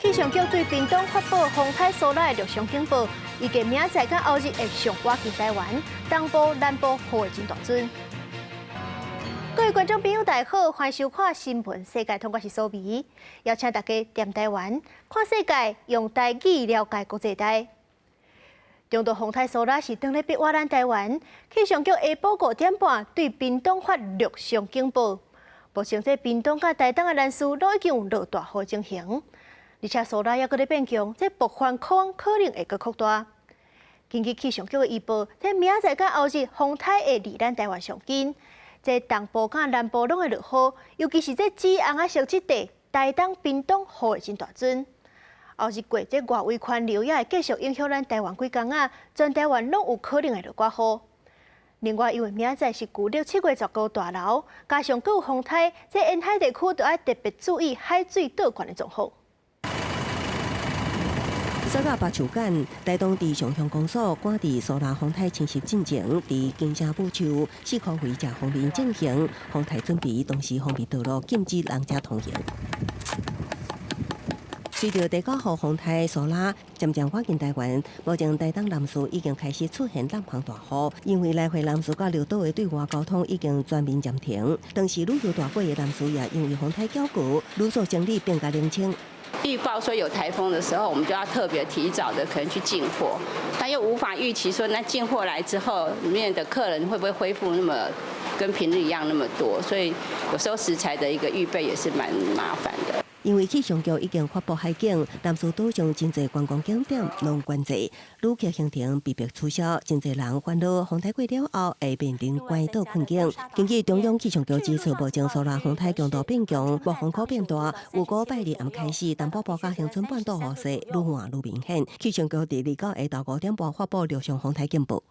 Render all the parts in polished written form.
氣象局對屏東發布風颱蘇拉的陸上警報，預計明仔載佮後日會上倚近台灣，東部、南部雨會真大陣。各位觀眾朋友，大家好，歡迎收看《新聞世界通》，我是蘇眉，邀請大家踮台灣看世界，用台語了解國際大。中度風颱蘇拉是當咧逼倚咱台灣，氣象局下晡5點半對屏東發陸上警報。目前這屏東佮台東的南勢攏已經有落大雨情形，而且蘇拉猶閣咧變強，這暴風圈可能會閣擴大。根據氣象局的預報，這明仔載佮後日風颱會離咱台灣上近，這東部佮南部攏會落雨，尤其是這紫紅仔色這塊，台東、屏東雨會真大陣。後日過這外圍環流也會繼續影響咱台灣幾工仔，全台灣攏有可能會落寡雨。另外，因為明仔載是舊曆7月19大流，加上閣有風颱，這沿海地區就愛特別注意海水倒灌的狀況。蘇拉白樹間，台東佇上鄉公所趕佇蘇拉風颱侵襲進前，佇金城武樹四箍圍食方便進行風颱準備，同時封閉道路，禁止人車通行。隨著第九號風颱蘇拉漸漸倚近台灣，目前台東南勢已經開始出現南方大雨，因為來回南勢佮綠島的對外交通已經全面暫停。當時旅遊大會的南勢也因為風颱較高，旅宿整理變較冷清。預報說有颱風的時候，我們就要特別提早的可能去進貨，但又無法預期說那進貨來之後，裡面的客人會不會恢復那麼跟平日一樣那麼多，所以有時候食材的一個預備也是蠻麻煩的。因為氣象局已經發布海警，南勢島上真濟觀光景點攏關閉，旅客行程被迫取消，真濟人煩惱風颱過了後會面臨關島困境。根據中央氣象局指出，目前蘇拉風颱強度變強，暴風圈變大，預估拜二暗開始，東北部佮恆春半島雨勢愈來愈明顯。氣象局佇29下晝5點半發布陸上風颱警報。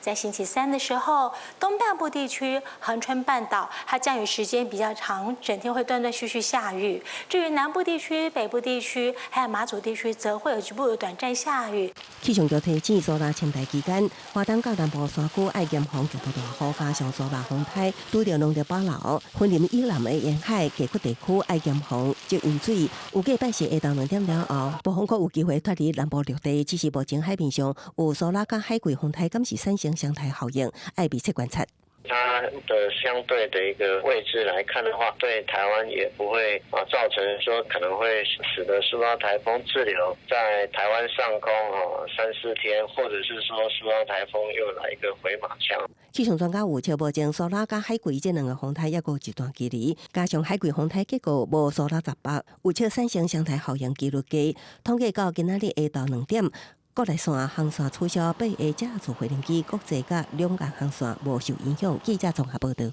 在星期三的時候，東半部地區、恆春半島，它降雨時間比較長，整天會斷斷續續下雨。至於南部地區、北部地區還有馬祖地區，則會有局部的短暫下雨。氣象局提醒，蘇拉侵台期間，花東佮南部山區愛嚴防局部大雨，加上蘇拉風颱，拄著農曆北流，雲林以南的沿海低洼地區愛嚴防積雲水。預計拜四下晝2點了後，暴風圈有機會脫離南部陸地，只是目前海面上有蘇拉佮海葵風颱，敢是產生雙颱效應，愛密切觀察。它的相對的一個位置來看的話，對台灣也不會啊造成說可能會使得蘇拉颱風滯留在台灣上空哦三四天，或者是說蘇拉颱風又來一個回馬槍。氣象專家預測，目前蘇拉佮海葵這兩個風颱猶閣有一段距離，加上海葵風颱結構無蘇拉雜北，預測產生雙颱效應幾率低。統計到今仔日下晝2點，國內線航線取消八个架次飛行機，國際佮兩岸航線無受影響。記者綜合報導。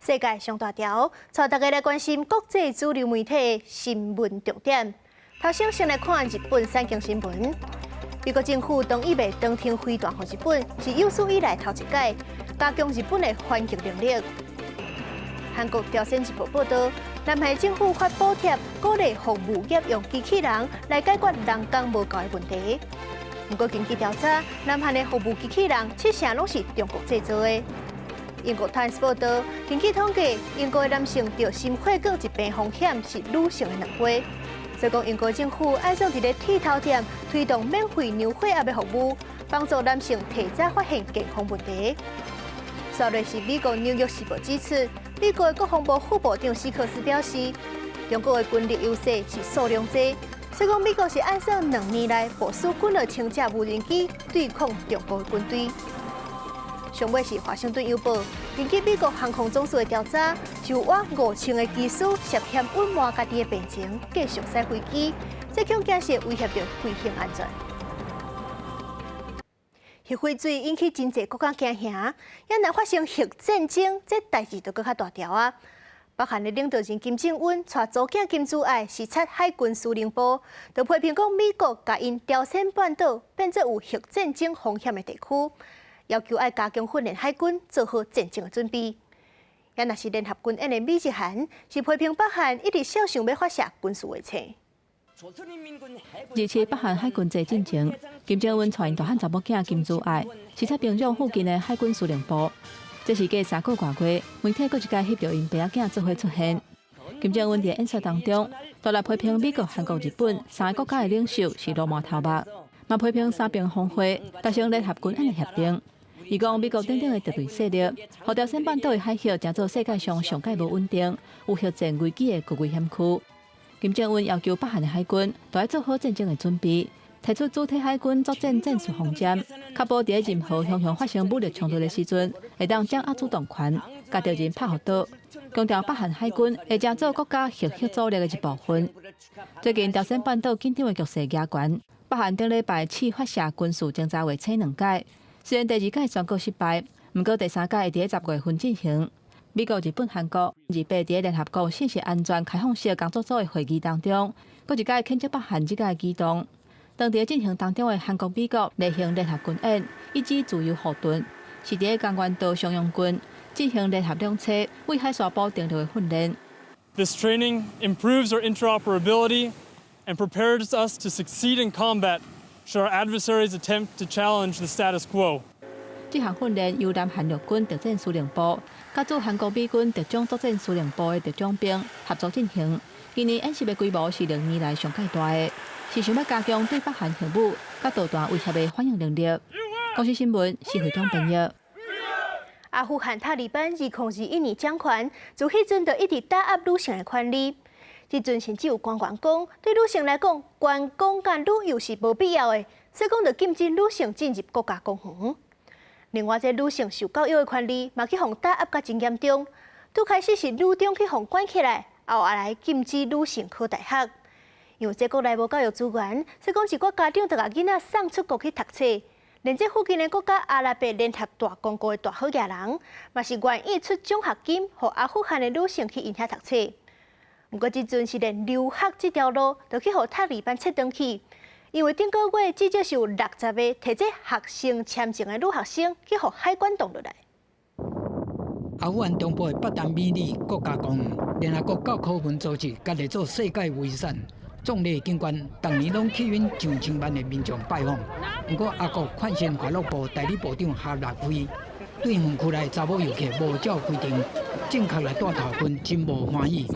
世界上大條，帶大家來關心國際主流媒體的新聞重點。頭先先來看日本產經新聞。美國政府同意賣長程飛彈予日本，是有史以來頭一擺加強日本的反擊能力。韓國朝鮮日報報導，南韓政府發補貼，鼓勵服務業用機器人來解決人工無夠的問題。不過根據調查，南韓的服務機器人七成攏是中國製造的。英國《Times》報導，根據統計，英國的男性著心血管疾病風險是女性的2倍。所以講，英國政府按算佇咧剃頭店推動免費量血壓的服務，幫助男性提早發現健康問題。煞落是美國《紐約時報》指出，美國的國防部副部長史克斯表示，中國的軍力優勢是數量濟，所以講美國是按算2年內部署幾若千架無人機對抗中國的軍隊。上尾是華盛頓郵報，根據美國航空總署的調查，就有5000個機師涉嫌隱瞞家己的病情，繼續駛飛機，這恐驚是威脅著飛行安全。核廢水引起真濟國家驚嚇，猶若發生核戰爭，這代誌就閣較大條啊！北韓的領導人金正恩帶查某囝金珠愛視察海軍司令部，就批評講美國共𪜶朝鮮半島變做有核戰爭風險的地區，要求愛加強訓練海軍，做好戰爭的準備。猶若是聯合軍演的美日韓，是批評北韓一直肖想欲發射軍事衛星。日前，北韓海軍節進前，金正恩帶𪜶大漢查某囝金珠愛視察平壤附近的海軍司令部。這是隔3個外月，媒體閣一擺翕著𪜶爸仔囝做伙出現。金正恩佇演說當中，大力批評美國、韓國、日本三个國家的領袖是鱸鰻頭目，嘛批評三邊峰會達成聯合軍演的協定。伊講美國等等的敵對勢力，予朝鮮半島的海峽成做世界上上蓋無穩定、有核戰危機的極危險區。金正恩要求北韓的海軍都愛做好戰爭的準備，提出主體海軍作戰戰術方針，確保佇任何方向發生武力衝突的時陣，會當掌握主動權，共敵人拍予倒。強調北韓海軍會成做國家核嚇阻力的一部分。最近朝鮮半島緊張的局勢加懸，北韓頂禮拜試發射軍事偵察衛星兩擺，雖然第二擺宣告失敗，毋過第三擺會佇10月份進行。美國、日本、韓國28佇聯合國信息安全開放式工作組的會議當中，閣一擺譴責北韓這个舉動。當佇進行當中的韓國、美國例行聯合軍演，以及自由護盾，是佇江原道松陽郡進行聯合兩棲對海沙堡登陸的訓練。 This training improves our interoperability and prepares us to succeed in combat should our adversaries attempt to challenge the status quo. 這項訓練由南韓陸軍特戰司令部、佮駐韓國美軍特種作戰司令部的特種兵合作進行。今年演習的規模是歷年來上蓋大的，是想欲加強對北韓核武佮導彈威脅的反應能力。公視新聞，施惠中編譯。阿富汗塔利班2021年掌權，自彼陣就一直打壓女性的權利。這陣甚至有官員講，對女性來講，觀光佮旅遊是無必要的，所以講就禁止女性進入國家公園。另外，這女性受教育的權利嘛去予打壓甲真嚴重。拄開始是女中去予關起來，後來禁止女性考大學。因為這國內無教育資源，所以講一寡家長就共囡仔送出國去讀冊。連這附近的國家阿拉伯聯合大公國的大好額人，嘛是願意出獎學金，予阿富汗的女性去𪜶遐讀冊。毋過這陣是連留學這條路都去予塔利班切斷去，因為頂個月至少是有60個提這學生簽證的女學生去予海關擋落來。阿富汗中部的巴達米里國家公園，聯合國教科文組織共列做世界遺產。壯麗景觀，逐年攏吸引上千萬的民眾拜訪。毋過，阿國勸善娛樂部代理部長哈納菲對園區內查某遊客無照規定正確來戴頭巾真無歡喜。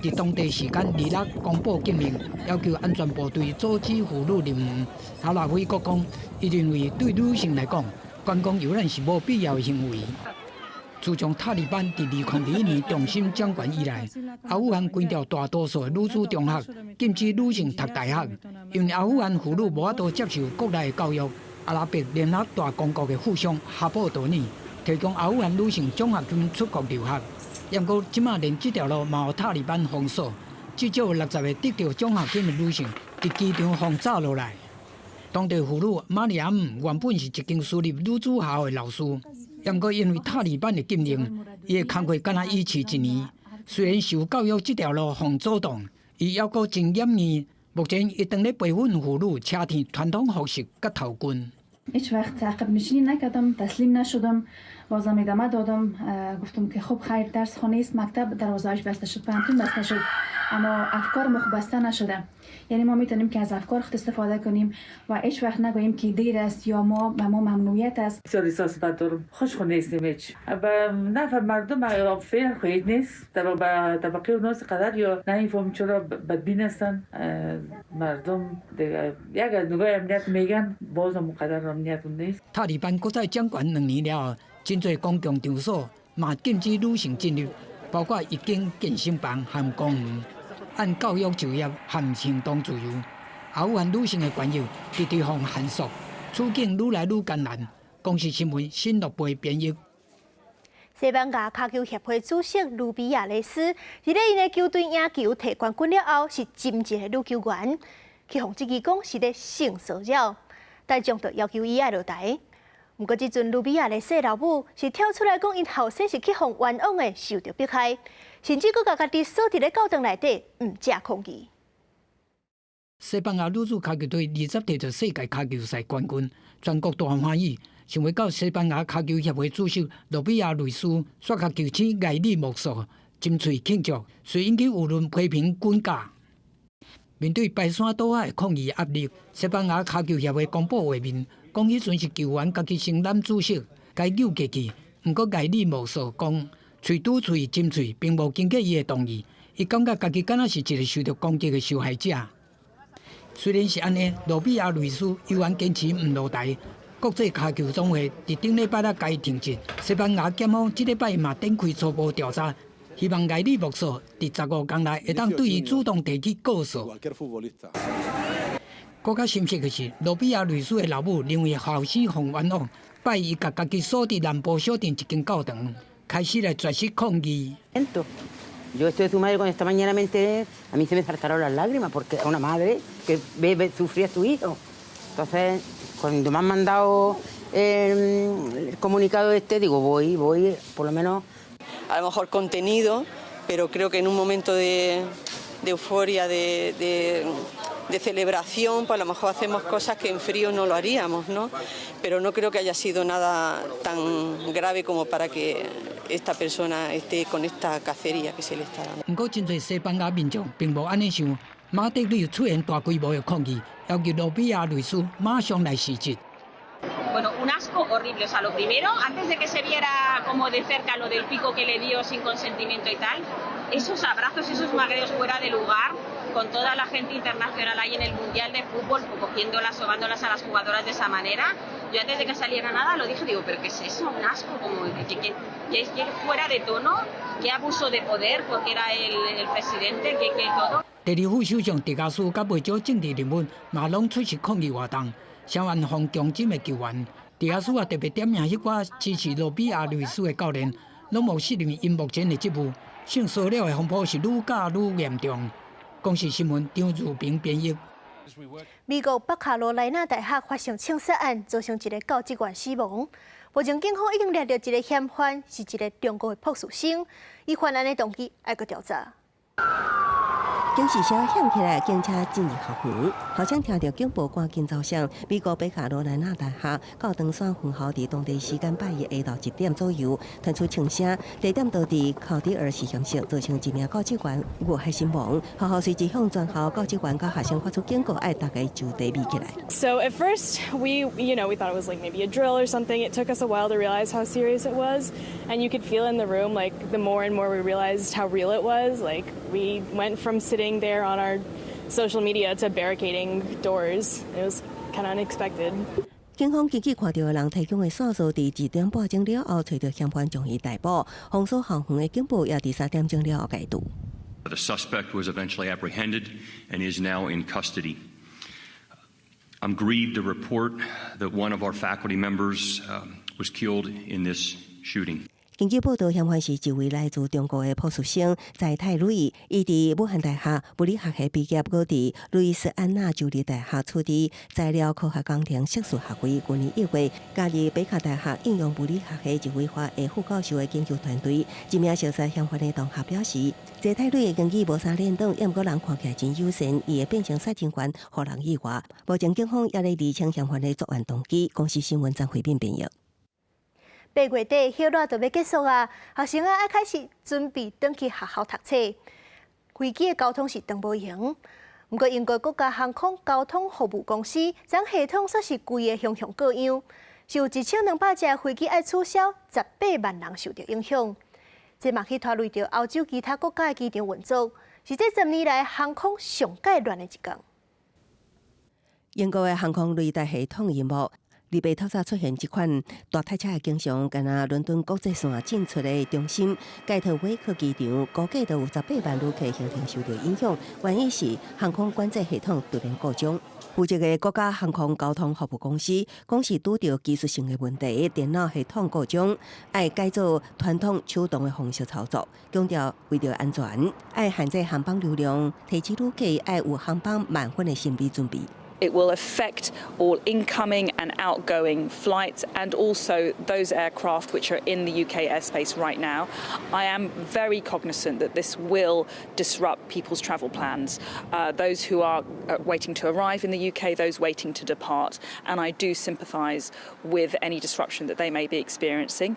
佇當地時間26公布禁令，要求安全部隊阻止婦女入園。哈納菲閣講，伊認為對女性來講，觀光遊覽是無必要的行為。自從塔利班佇2021年重新掌權以來，阿富汗關掉大多數的女子中學，禁止女性讀大學。因為阿富汗婦女無法度接受國內的教育，阿拉伯聯合大公國的富商哈布多爾提供阿富汗女性獎學金出國留學。毋過，這馬連這條路嘛予塔利班封鎖，至少有60個得著獎學金的女性佇機場予罩落來。當地婦女瑪麗亞姆原本是一間私立女子學校的老師。毋過因為塔利班的禁令，伊的工課干焦維持一年。雖然受教育這條路予阻擋，伊猶閣真願意。目前伊當咧培訓婦女車天傳統服飾佮頭巾。 هیچ وقت عقب نشینی نکردم تسلیم نشدم بازم ادامه دادم گفتم که خب خیر درس خانه است مکتب دروازه‌اش بسته شد پوهنتون بسته شد اما افکار ما بسته نشده یعنی ما میتونیم که از افکار خود استفاده کنیم و هیچ وقت نگوییم که دیر است یا ما به ما ممنوعیت است. بسیار احساس بد دارم خوش خو نیستیم هیچ به نفع مردم فعلا خو نیست به طبقه اوناس قدر یا نمیفهمم چرا بدبین هستن مردم دیگه یک از نگاه امنیت میگن بازم مقدر امنیت نیست. 塔利班閣再掌權2年了後，真濟公共場所嘛禁止女性進入，包括浴間、健身房和公園。按教育、就業和行動自由，阿富汗女性的權益直直予限縮，處境愈來愈艱難。公視新聞新樂貝編譯。西班牙跤球協會主席盧比亞雷斯，佇咧𪜶的球隊贏球提冠軍了後，是針一个女球員，去予質疑講是咧性騷擾，大眾就要求伊愛落台。毋過這陣盧比亞雷斯的老母是跳出來講，𪜶後生是去予冤枉的，受著迫害，甚至閣共家己鎖佇咧教堂內底，毋食空氣。西班牙女子跤球隊20提著世界跤球賽冠軍，全國大歡喜。想袂到西班牙跤球協會主席羅比亞雷斯煞共球星艾利莫索斟喙慶祝，遂引起輿論批評滾架。面對排山倒海的抗議壓力，西班牙跤球協會公布畫面，講彼陣是球員家己承擔主責，共扭過去。毋過艾利莫索講，喙拄喙斟喙，並無經過伊的同意。伊感覺家己敢若是一个受著攻擊的受害者。雖然是按呢，羅比亞律師依然堅持毋落台。國際跤球總會佇頂禮拜仔共伊停職，西班牙檢方這禮拜嘛展開初步調查，希望艾利莫索佇15工內會當對伊主動提起告訴。閣較心適的是，羅比亞律師的老母認為後生予冤枉，拜一共家己鎖佇南部小鎮一間教堂，開始來絕食抗議。 Yo estoy de su madre, cuando esta mañana me enteré, a mí se me saltaron las lágrimas porque es una madre que ve sufrir a su hijo. Entonces, cuando me han mandado el comunicado este, digo, voy, voy, por lo menos. A lo mejor contenido, pero creo que en un momento de euforia, de celebración, pues a lo mejor hacemos cosas que en frío no lo haríamos, ¿no? Pero no creo que haya sido nada tan grave como para que esta persona esté con esta cacería que se le está dando. 毋過，真濟西班牙民眾並無按呢想，馬德里出現大規模的抗議，要求羅比亞律師馬上來辭職。 Bueno, un asco horrible. O sea, lo primero, antes de que se viera como de cerca lo del pico que le dio sin consentimiento y tal, esos abrazos, esos magreos fuera de lugar, con toda la gente internacional ahí en el Mundial de Fútbol, cogiéndolas, sobándolas a las jugadoras de esa manera. Yo antes de que saliera nada lo dije, digo, pero ¿qué es eso? Un asco, como que fuera de tono, qué abuso de poder, porque era el presidente, que todo. 第二副首相迪亞斯佮袂少政治人物嘛攏出席抗議活動，聲援予強針的球員。迪亞斯也特別點名彼寡支持羅比亞律師的教練，攏無適任𪜶目前的職務。性騷擾的風波是愈攪愈嚴重。公視新聞張如平編譯。美國北卡羅來納大學發生槍殺案，造成一个教職員死亡。目前警方已經掠著一个嫌犯，是一个中國的博士生，伊犯案的動機愛閣調查。警示聲響起來，警車進入校園，學生聽著警報趕緊走向。美國北卡羅來納大學教堂山分校佇當地時間拜一下晝1點左右傳出槍聲，地點就佇考迪爾實驗室，造成一名教職員遇害身亡。學校隨即向全校教職員佮學生發出警告，愛大家就地避起來。 So at first we thought it was like maybe a drill or something. It took us a while to realize how serious it was, and you could feel in the room like the more and more we realized how real it was. Like we went from sitting there on our social media to barricading doors. It was kind of unexpected. 警方根據看著的人提供的線索，佇1點半鐘了後，揣著嫌犯將伊逮捕。封鎖校園的警報也佇3點鐘了後解除。 The suspect was eventually apprehended and is now in custody. I'm grieved to report that one of our faculty members was killed in this shooting. 根據報道，嫌犯是一位來自中國的博士生翟泰瑞，伊佇武漢大學物理學系畢業，閣佇路易斯安那州立大學取得材料科學工程碩士學位。去年1月加入北卡大學應用物理學系一位華裔副教授的研究團隊。一名熟悉嫌犯的同學表示，翟泰瑞的言語無啥練檔，毋過人看起來真友善，伊會變成殺人犯，予人意外。目前警方也咧釐清嫌犯的作案動機。公視新聞張惠敏編譯。8月底歇熱就欲結束啊，學生啊愛開始準備轉去學校讀冊。飛機的交通是當無閒，毋過英國國家航空交通服務公司將系統煞是規个雄雄各樣，是有1200架飛機愛取消，18萬人受著影響。這嘛去拖累著歐洲其他國家的機場運作，是這10年來航空上蓋亂的一工。英國的航空雷達系統螢幕。禮拜透早出現這款大塞車的景象，敢若倫敦國際線進出的中心蓋特威克機場，估計都有18萬旅客行程受著影響。原因是航空管制系統突然故障。負責的國家航空交通服務公司講是拄著技術性的問題，電腦系統故障，愛改做傳統手動的方式操作，強調為著安全，愛限制航班流量，提醒旅客愛有航班滿分的心理準備。 It will affect all incoming and outgoing flights and also those aircraft which are in the UK airspace right now. I am very cognizant that this will disrupt people's travel plans, those who are waiting to arrive in the UK, those waiting to depart, and I do sympathise with any disruption that they may be experiencing.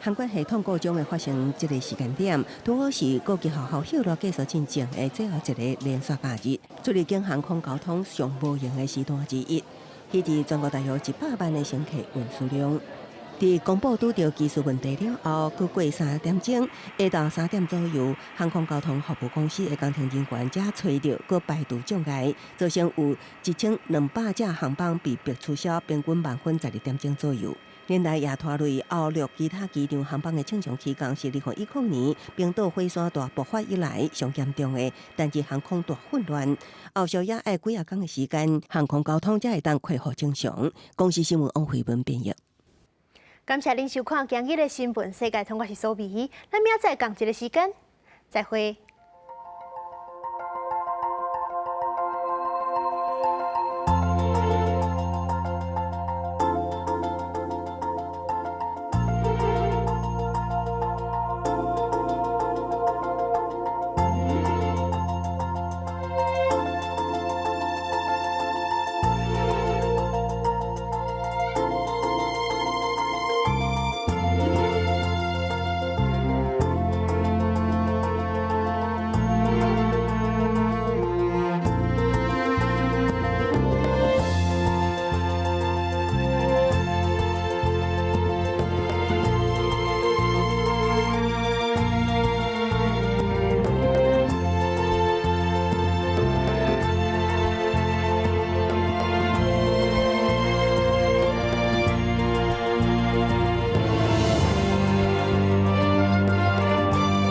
航管系統故障的發生這个時間點，拄好是國際學校歇熱結束進前的最後一个連續假日，出入境航空交通上無閒的時段之一。彼佇全國大約100萬的乘客運輸量。佇公布拄著技術問題了後，閣過3點鐘，下晝3點左右，航空交通服務公司的工程人員才揣著，閣排除障礙，造成有1200架航班被迫取消，平均慢12點鐘左右。連帶也拖累歐陸其他機場航班的正常起降，是2010年冰島火山大爆發以來上嚴重的單日航空大混亂。後續也愛幾仔工的時間，航空交通才會當恢復正常。公視新聞王慧文編譯。感謝恁收看今日的新聞世界通，我是蘇美，咱明仔載仝一个時間，再會。